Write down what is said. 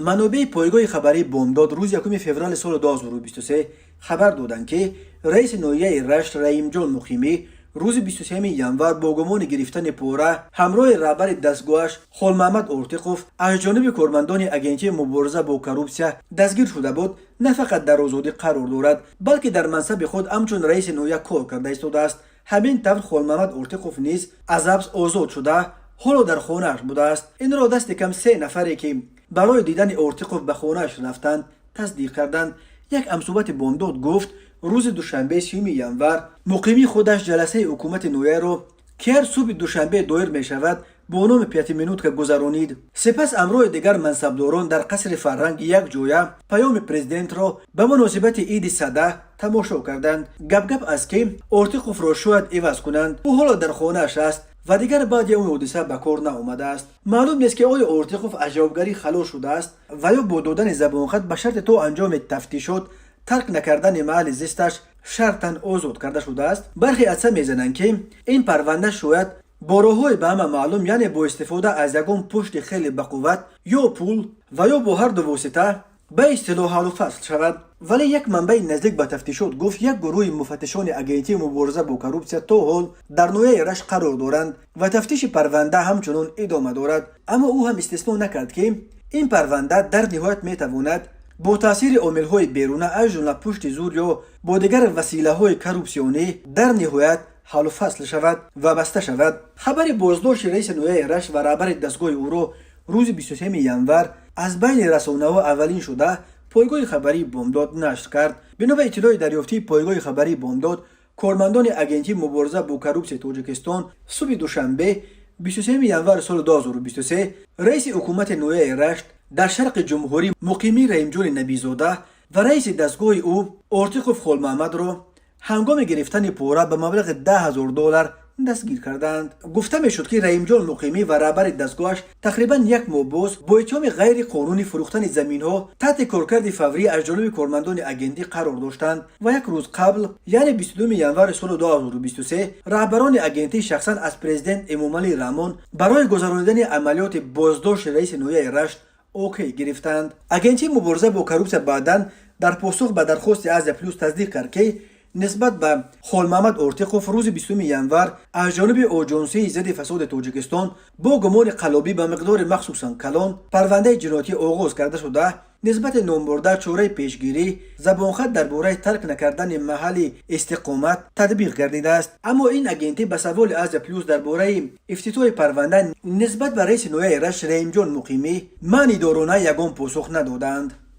Манобеи пойгоҳи хабарии «Бомдод» рӯзи 1 феврали соли 2023 хабар доданд, ки раиси ноҳияи Рашт Раимҷон Муқимӣ рӯзи 23 январ бо гумони гирифтани пора ҳамроҳи раҳбари дастгоҳаш Холмаҳмад Ортиқов аз ҷониби кормандони Агентии мубориза бо коррупсия дастгир шуда буд, на фақат дар озодӣ қарор дорад, балки дар мансаби худ ҳамчун раиси ноҳия кор карда истодааст. Ҳамин тавр, Холмаҳмад Ортиқов низ аз ҳабс озод шуда, ҳоло дар хонааш будааст. Инро дасти кам се нафаре, ки барои дидани Ортиқов ба хонааш рафтанд, тасдиқ карданд. Як ҳамсӯҳбати «Бомдод» гуфт, рӯзи душанбе, 30 январ, Муқимӣ худаш ҷаласаи ҳукумати ноҳияро, ки ҳар субҳи душанбе доир мешавад, бо номи «пятиминутка» гузаронид. Сипас ҳамроҳи дигар мансабдорон дар қасри фарҳанг як ҷоя паёми президентро ба муносибати Иди Сада тамошо карданд. Гапгап аст, ки Ортиқовро шояд иваз кунанд. Ӯ ҳоло дар хонааш аст ва дигар баъди он ҳодиса ба кор наомадааст. Маълум нест, ки оё Ортиқов аз ҷавобгарӣ халос шудааст ва ё бо додани забонхат ба шарти то анҷоми тафтишот тарк накардани маҳалли зисташ шартан озод карда шудааст. Бархе ҳадса мезананд, ки ин парванда шояд бо роҳҳои ба ҳама маълум, яъне бо истифода аз ягон пушти хеле бақувват ё пул ва ё бо ҳарду восита ба истилоҳ ҳаллу фасл шавад. Вале як манбаи наздик ба тафтишот гуфт, як гурӯҳи муфаттишони Агентии мубориза бо коррупсия то ҳол дар ноҳияи Рашт қарор доранд ва тафтиши парванда ҳамчунон идома дорад. Аммо ӯ ҳам истисно накард, ки ин парванда дар ниҳоят метавонад бо таъсири омилҳои беруна, аз ҷумла пушти зур ё бо дигар василаҳои коррупсионӣ, дар ниҳоят ҳаллу фасл шавад ва баста шавад. Хабари боздошти раиси ноҳияи Рашт ва раҳбари дастгоҳи ӯро рӯзи 23 январ аз байни расонаҳо аввалин шуда пойгоҳи хабарии «Бомдод» нашр кард. Бино ба иттилои дарёфтии пойгоҳи хабарии «Бомдод», кормандони Агентии мубориза бо коррупсияи Тоҷикистон субҳи душанбе, 23 январи соли 2023, раиси ҳукумати ноҳияи Рашт дар шарқи ҷумҳурӣ Муқимӣ Раимҷони Набизода ва раиси дастгоҳи ӯ Ортиқов Холмаҳмадро ҳангоми гирифтани пора ба маблағи 10 000 доллар дастгир карданд. Гуфта мешуд, ки Раимҷон Муқимӣ ва раҳбари дастгоҳаш тақрибан як моҳ боз бо иттиҳоми ғайриқонунӣ фурӯхтани заминҳо таҳти коркарди фаврӣ аз ҷониби кормандони агентӣ қарор доштанд ва як рӯз қабл, яъне 22 январи соли 2023, раҳбарони агентӣ шахсан аз президент Эмомалӣ Раҳмон барои гузаронидани амалиёти боздошти раиси ноҳияи Рашт окей гирифтанд. Агентии мубориза бо коррупсия баъдан дар посух ба дархости «Азия Плюс» тасдиқ кард, ки нисбат ба Холмаҳмад Ортиқов рӯзи 20 январ аз ҷониби Оҷонсии зидди фасоди Тоҷикистон бо гумони қаллобӣ ба миқдори махсусан калон парвандаи ҷиноятӣ оғоз карда шуда, нисбати номбурда чораи пешгирӣ, забонхат дар бораи тарк накардани маҳалли истиқомат татбиқ гардидааст. Аммо ин агентӣ ба саволи «Азия Плюс» дар бораи ифтитоҳи парванда нисбат ба раиси ноҳияи Рашт Раимҷон Муқимӣ маънидорона ягон посух надоданд.